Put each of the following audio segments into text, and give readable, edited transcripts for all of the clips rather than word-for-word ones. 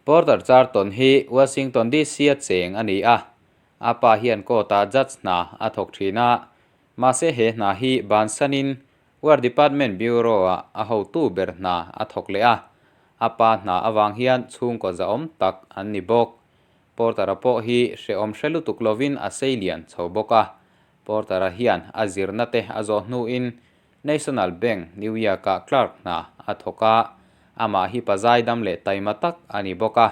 Porter Charlton hi Washington DC-a cheng a ni a, a pa hian court-ah judge hna a thawk thin a, mahse he hna hi bansanin War Department Bureau-ah a hotu ber hna a thawk leh a, a pa hna avang hian chhungkaw zahawm tak an ni bawk. Porter-a pawh hi hrehawm hre lutuk lovin a sei lian chho bawk a, Porter-a hian a zirna te a zawh hnuin National Bank, New York-ah clerk hna a thawk a, amah hi pazai dam leh taima tak a ni bawk a.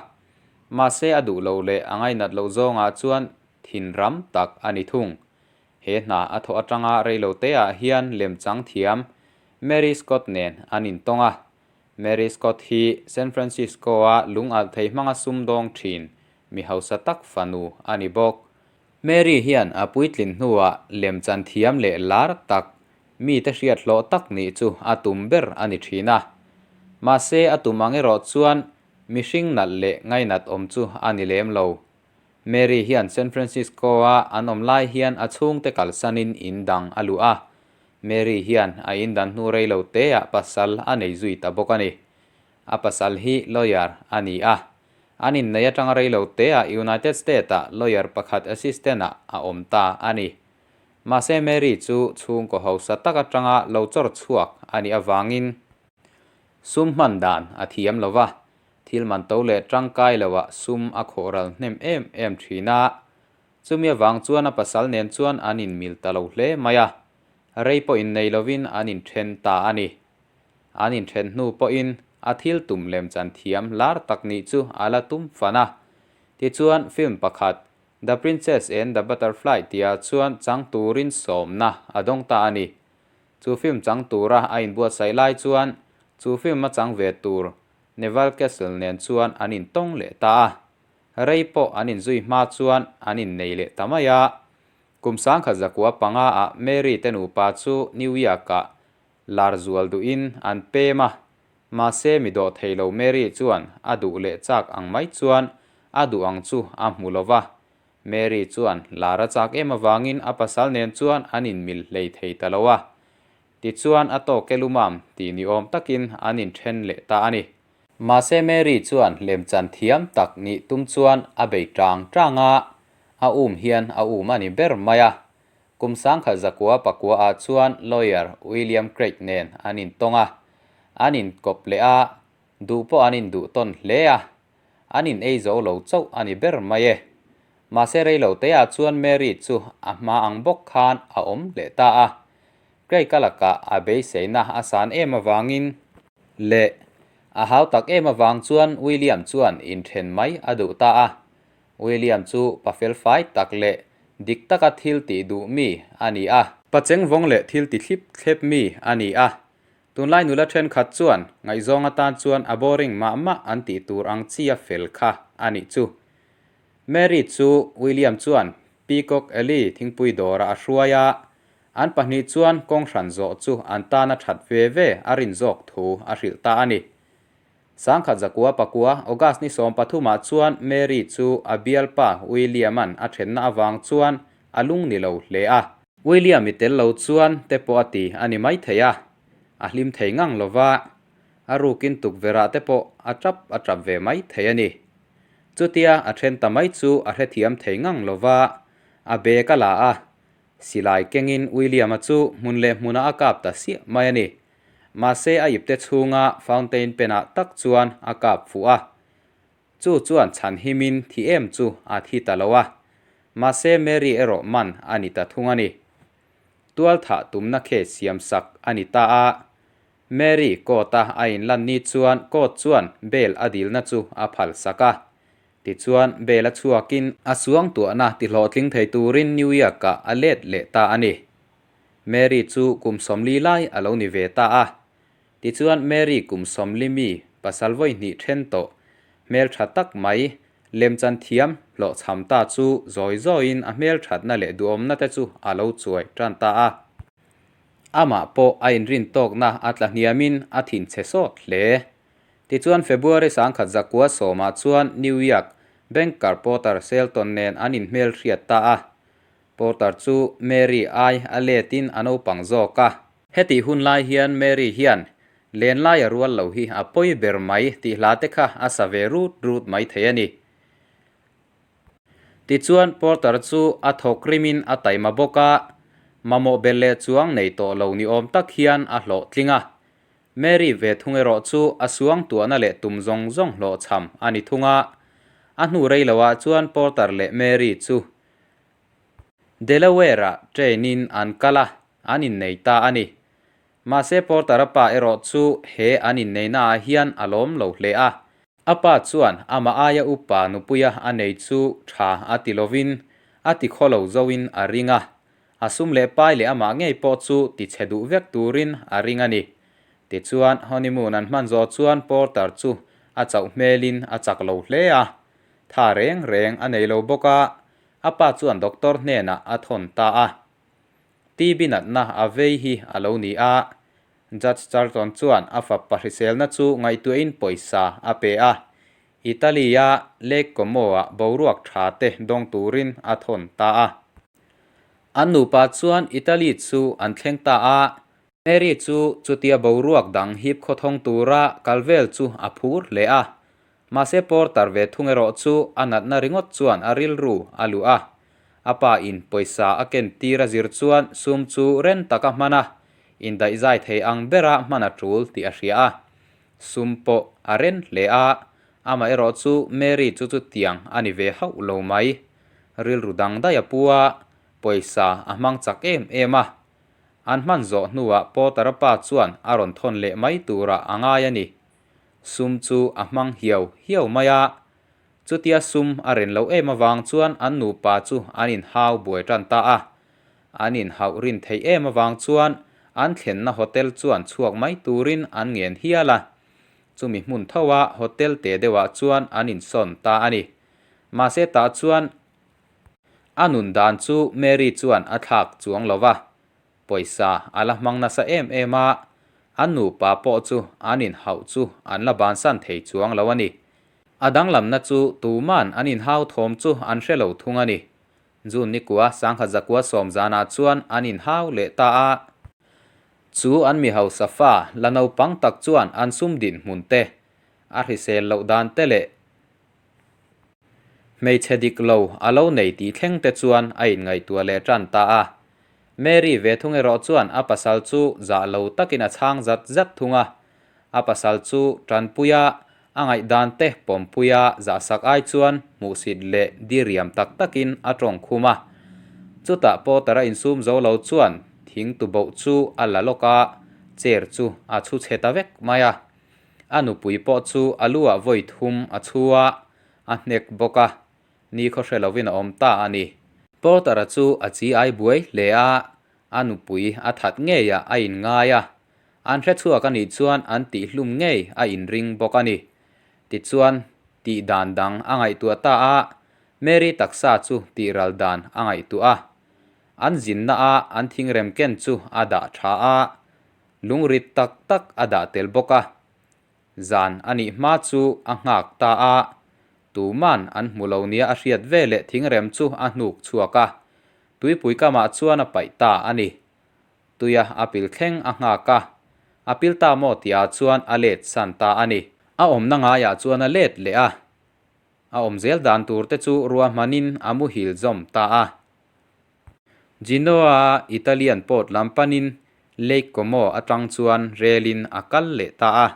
Mahse a duh lo leh a ngainat loh zawngah chuan thin ram tak a ni thung. He hna a thawh atanga reiloteah hian lemchang thiam Mary Scott nen an intawng a. Mary Scott hi San Francisco-a lungalh thei hmanga sumdawng thin mi hausa tak fanu a ni bawk. Mary hian a puitlin hnuah lemchan thiam leh lar tak, mite hriat hlawh tak nih chu a tum ber a ni thin a. Mahse a tum ang erawh chuan mihring nalh leh ngainat awm chu a ni lem lo. Mary hian San Francisco-a an awm lai hian a chhungte kalsanin in dang a luh a. Mary hian a in dan hnu rei lo teah pasal a nei zui ta bawk a ni. A pasal hi lawyer a ni a. An innei atanga rei lo teah United States-ah lawyer pakhat assistant-ah a awm ta a ni. Mahse Mary chu chhungkaw hausa tak atanga lo chawr chhuak a nih avangin sum hman dan a thiam lo va, Thil man to leh tangkai loah sum a khawh ral hnem em em thin a, chumi avang chuan a pasal nen chuan an inmil ta lo hle mai a, rei pawh innei lovin an inthen ta a ni. An inthen hnu pawhin a thil tum lemchan thiam lar tak nih chu a la tum fan a, tichuan film pakhat The Princess and the Butterfly tihah chuan chang turin sawmna a dawng ta a ni. Chu film chang tura a inbuatsaih lai chuan chu film a chang ve tur Neville Castle nen chuan an intawng leh ta a, rei pawh an inzui hma chuan an innei leh ta mai a. Kum 1905 ah Mary te nupa chu New York-ah lar zual duhin an pem a, mahse mi dawh thei lo Mary chuan a duh leh chak ang mai chuan a duh ang chu a hmu lo va. Mary chuan lar a chak em avangin a pasal nen chuan an inmil hlei thei ta lo a. Tichuan a tawk e lumam tih ni awm takin an inthen leh ta a ni. Mahse Mary chuan lemchan thiam tak nih tum chuan a bei tang tang a, a um hian a um a ni ber mai a. Kum 1909 ah chuan lawyer William Craig nen an intawng a, an inkawp leh a, duh pawh an induh tawn hle a. An in ei zo lo chauh a ni ber mai e. Mahse reilo teah chuan Mary chu a hma ang bawk khan a awm leh ta a. Craig-a lakah a beiseina a san em avangin leh a hau tak em avang chuan William chuan inthen mai a duh ta a. William chu pa felfai tak leh dik taka thil tih duh mi a ni a. Pa chengvawng leh thil ti thlip thlep mi a ni a. Tunlai nula thenkhat chuan ngaihzawng atan chuan a boring mah mah an tih tur ang chi a fel kha a nih chu. Mary chu William chuan Peacock Alley thingpui dawrah a hruai a, an pahnih chuan kawng hran zawh chu an tana that ve ve a rin zawk thu a hrilh ta a ni. 1909, August ni 13 ah chuan Mary chu a bialpa William-a'n a thenna avang chuan a lung ni lo hle a. William i tel lo chuan te pawh a ti a ni maithei a, a hlim thei ngang lo va, a rukin tukverh ah te pawh a tap a tap ve maithei a ni. Chutia a then ta mai chu a hrethiam thei ngang lo va, a bag a la a, silai kengin William-a chu hmun leh hmunah a kap ta siah mai a ni. Mahse a ipte chhunga fountain pen-ah tak chuan a kap fuh a. Chu chuan chhan himin thi em chu a thi ta lo a. Mahse Mary erawh man a ni ta thung a ni. Tual thah tumna case siam sak a ni ta a. Mary court-a a inlan ni chuan court chuan bail a dilna chu a phal sak a. Tichuan bail a chhuakin a suangtuahna tihlawhtling thei turin New York-ah a let leh ta a ni. Mary chu kum 40 lai a lo ni ve ta a. Tichuan Mary kum 40 mi pasal vawi hnih then tawh hmeltha tak mai lemchan thiam hlawhchham ta chu zawi zawiin a hmelthatna leh duhawmna te chu a lo chuai tan ta a. Amah pawh a inrin tawkna a tla hniamin a thinchhe sawt hle. Tichuan February 1910 ah chuan New York banker Porter Shelton nen an inhmelhriat ta a. Porter chu Mary ai a letin a naupang zawk a. Hetih hun lai hian Mary hian Lenlaia rual lo hi a pawi ber mai tih hla te kha a sa ve rut rut mai thei a ni. Tichuan Porter chu a thawk rimin a taima bawk a, mamawh belh leh chuang nei tawh lo ni awm tak hian a hlawhtling a. Mary ve thung erawh chu a suang tuahna leh tum zawng zawng hlawhchham a ni thung a. A hnu rei loah chuan Porter leh Mary chu Delaware-ah train-in an kal a, an innei ta a ni. Mahse Porter-a pa erawh chu he an inneihnaah hian a lawm lo hle a. A pa chuan amah aia upa nupuia a nei chu tha a ti lovin a ti khaw lo zoin a ring a. A sum leh pai leh amah ngei pawh chu ti chhe duh vek turin a ring a ni. Tichuan honeymoon an hman zawh chuan Porter chu a chauh hmelin a chak lo hle a. Tha reng reng a nei lo bawk a, a pa chuan doctor hnenah a thawn ta a. TB natna a vei hi a lo ni a, Judge Charlton chuan a fapa hriselna chu ngaihtuahin pawisa a pe a, Italy-a Lake Como-ah boruak tha te dawng turin a thawn ta a. An nupa chuan Italy chu an thleng ta a, Mary chu chutia boruak dang hip khawthawng tura kal vel chu a phur hle a, mahse Porter ve thung erawh chu a natna ringawt chuan a rilru a luh a. A pa in pawisa a ken tir a zir chuan sum chu ren taka hman a, indaihzai thei ang bera hman a tul tih a hria a. Sum pawh a ren hle a, amaherawh chu Mary chu chutiang a ni ve hauh lo mai. Rilru dang daih a pu a, pawisa a hmang chak em em a. An hman zawh hnuah Porter-a pa chuan a rawn thawn leh mai turah a ngai a ni. Sum chu a hmang hiau hiau mai a. Chutia sum a ren loh em avang chuan an nupa chu an inhau buai tan ta a. An inhauh rin theih em avang chuan an thlenna hotel chuan chhuak mai turin an ngen hial a. Chumi hmun thoa hotel te deuhah chuan an insawn ta a ni. Mahse tah chuan A nun dan chu Mary chuan a thlak chuang lo va, pawisa a la hmang nasa em em a, an nupa pawh chu an inhauh chu an la bansan thei chuang lo a ni. A danglamna chu tuman an inhau thawm chu an hre lo thung a ni. June nikua sangkhat zakua sawm zanah chuan an inhau leh ta a. Chu an mi hausa fa la naupang tak chuan an sum dinhmun te, a hrisel loh dan te leh Hmeichhe dik lo a lo nei tih thleng te chuan a inngaihtuah leh tan ta a. Mary ve thung erawh chuan a pasal chu zah lo takin a chhang zat zat thung a. A pasal chu tanpuia a ngaihdan te pawmpuia zahsak ai chuan hmuhsit leh diriam tak takin a tawng khum a. Chutah Potter a insum zo lo chuan thing tuboh chu a la lawk a, chair chu a chhu chhe ta vek mai a. A nupui pawh chu a lu ah vawi thum a chhu a, a hnek bawk a, ni khaw hre lovin a awm ta a ni. Porter-a chu a chi ai buai hle a, a nupui a that ngei ah a inngai a, an hre chhuak a nih chuan an tihhlum ngei a inring bawk a ni. Tichuan, tih dan dang a ngaihtuah ta a, Mary taksa chu tih ral dan a ngaihtuah a. An zinna a an thingrem ken chu a dah tha a, Lungrit tak tak a dah tel bawk a, zan a nih hma chu a nghak ta a, tuman an hmu lo nia a hriat ve leh thingrem chu a hnuk chhuak a, tuipui kamah chuan a paih ta a ni. Tuia a pil thleng a nghak a, a pil ta maw tihah chuan a let san ta a ni. A awmna ngaiah chuan a let leh a, a awm zel dan tur te chu ruahmanin a muhil zawm ta a. Genoa Italian port lam panin Lake Como atang chuan relin a kal leh ta a.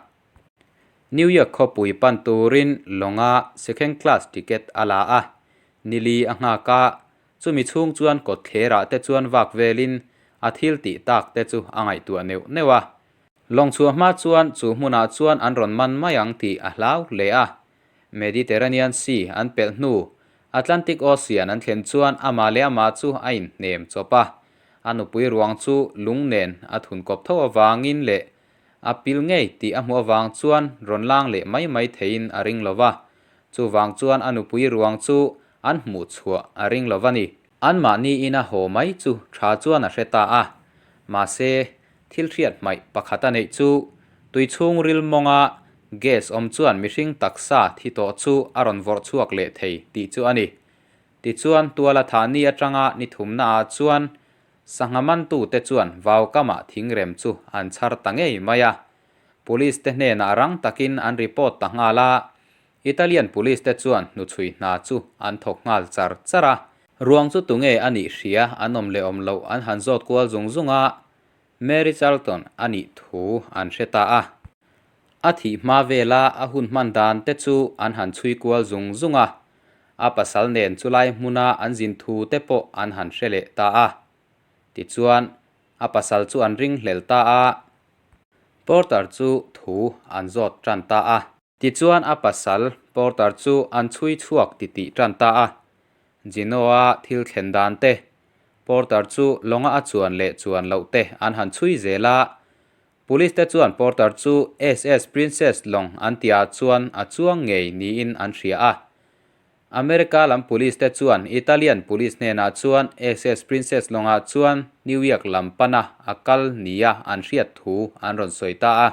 New York khawpui pan turin lawnga second class ticket a la a, nili a nghak a, chumi chhung chuan kawtthlerah te chuan vak velin a thil tih tak te chu a ngaihtuah neuh neuh a. Lawng chhuah hma chuan chu hmunah chuan an rawn man mai ang tih a hlau hle a. Mediterranean Sea an pelh hnu, Atlantic Ocean an thlen chuan amah leh amah chu a inhnem chawp a. A nupui ruang chu lung nen a thun kawp tho avangin leh a pil ngei tih a hmuh avang chuan rawn lang leh mai mai theiin a ring lo va. Chuvang chuan a nupui ruang chu an hmuh chhuah a ring lo va ni. Anmahni ina haw mai chu tha chuan a hre ta a. Mahse, Thil hriat hmaih pakhat a neih chu tui chhungril mawnga gas awm chuan mihring taksa thi tawh chu a rawn vawrh chhuak leh thei tih chu a ni. Tichuan tuala thah ni atanga ni thumna ah chuan sangha mantute chuan vau kamah thingrem chu an chhar ta ngei mai a. Police te hnenah rang takin an report ta nghal a, Italian police te chuan hnuchhui hna chu an thawk nghal char char a. Ruang chu tunge a nih hria an awm leh awm loh an han zawt kual zung zung a, Mary Charlton a nih thu an hre ta a. A thih hma vela a hun hman dan te chu an han chhui kual zung zung a, a pasal nen chulai hmuna an zin thu te pawh an han hre leh ta a. Tichuan, a pasal chu an ringhlel ta a. Porter chu thu an zawt tan ta a. Tichuan a pasal Porter chu an chhui chhuak titih tan ta a. Gino-a thil thlen dan te, Porter chu lawnga a chuan leh chuan loh te an han chhui zel a. Police te chuan Porter chu SS Princess lawng an tihah chuan a chuang ngei niin an hria a. America lam police te chuan Italian police hnenah chuan SS Princess lawngah chuan New York lam pana a kal nia an hriat thu an rawn sawi ta a.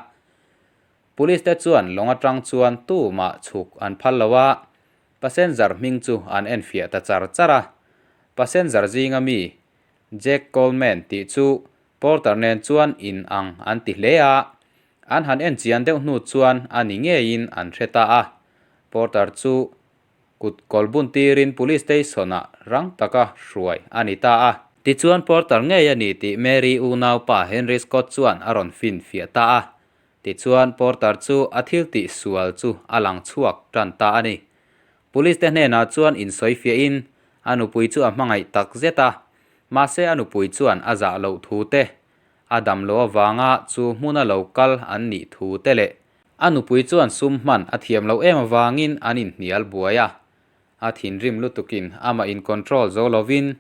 Police te chuan lawng atang chuan tumah chhuk an phal lo a, passenger hming chu an enfiah ta char char a. Passenger zinga mi Jack Coleman tih chu Porter nen chuan in ang an ti hle a, an han en chian deuh hnu chuan a ni ngeiin an hre ta a. Porter chu Kut kawl bun tirin Police Station-ah rang taka hruai a ni ta a. Tichuan Porter ngei a ni tih Mary unaupa Henry Scott chuan a rawn finfiah ta a. Tichuan Porter chu a thil tih sual chu a lang chhuak tan ta a ni. Police te hnenah chuan insawifiahin a nupui chu a hmangaih tak zet a, mahse a nupui chuan a zah loh thu te, a dam loh avanga chu hmuna lo kal an nih thu te leh A nupui chuan sum hman a thiam loh em avangin an inhnial buai a, a thinrim lutukin amah in control zo lovin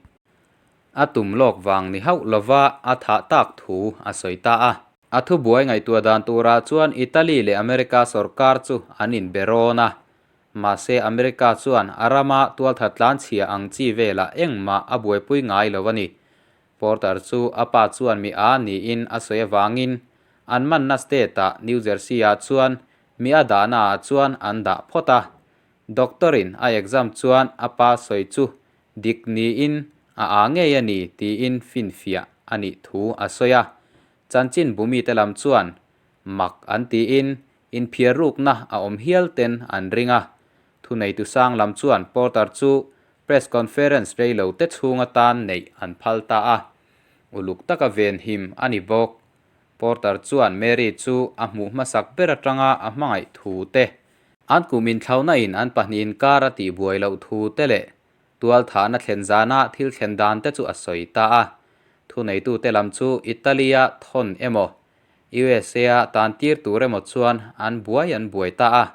a tum lawk vang ni hauh lova a thah tak thu a sawi ta a. A thubuai ngaihtuah dan turah chuan Italy leh America sorkar chu an inbe rawn a, mahse America chuan a rama tualthat tlanchhia ang chi velah engmah a buaipui ngai lo a ni. Porter chu a pa chuan mi a niin a sawi avangin an manna state-ah New Jersey-ah chuan mi a dahnaah chuan an dah phawt a. Doctor-in a exam chuan a pa sawi chu dik niin a aa ngei a ni tiin finfiah a nih thu a sawi a. Chanchin bumite lam chuan mak an tiin inphiar rukna a awm hial ten an ring a. Thuneitu sang lam chuan Porter chu Press conference rei lo te chhung atan neih an phal ta a, uluk taka venhim a ni bawk. Porter chuan Mary chu a hmuh hmasak ber atanga a hmangaih thu te, an kum inthlauhna in an pahnih inkar a tihbuai loh thu te leh tualthahna thlen zana thil thlen dan te chu a sawi ta a. Thuneitute lam chu Italy-a thawn emaw, USA-a tan tir tur emaw chuan an buai an buai ta a.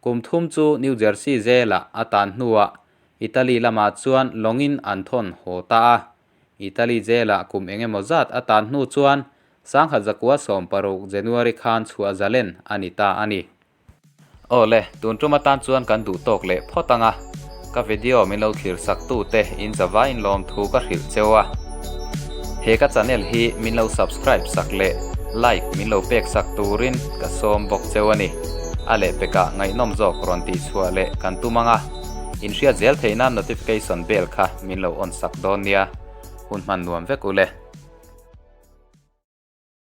Kum thum chu New Jersey zelah a tan hnuah Italy lamah chuan lawngin an thawn haw ta a. Italy zelah kum eng emaw zat a tan hnu chuan 1916 January khan chhuah zalen a ni ta a ni. Aw le, tun tum atan chuan kan duh tawk leh phawt ang a, ka video min lo thlir sak tu te in zava in lawm thu ka hrilh cheu a. He ka channel hi min lo subscribe sak leh like min lo pek sak turin ka sawm bawk cheu a ni. A lehpekah ngaihnawm zawk rawn tih chhuah leh kan tum ang a, inhriat zel theih nan notification bell kha min lo on sak dawn nia. Hun hman nuam vek u le.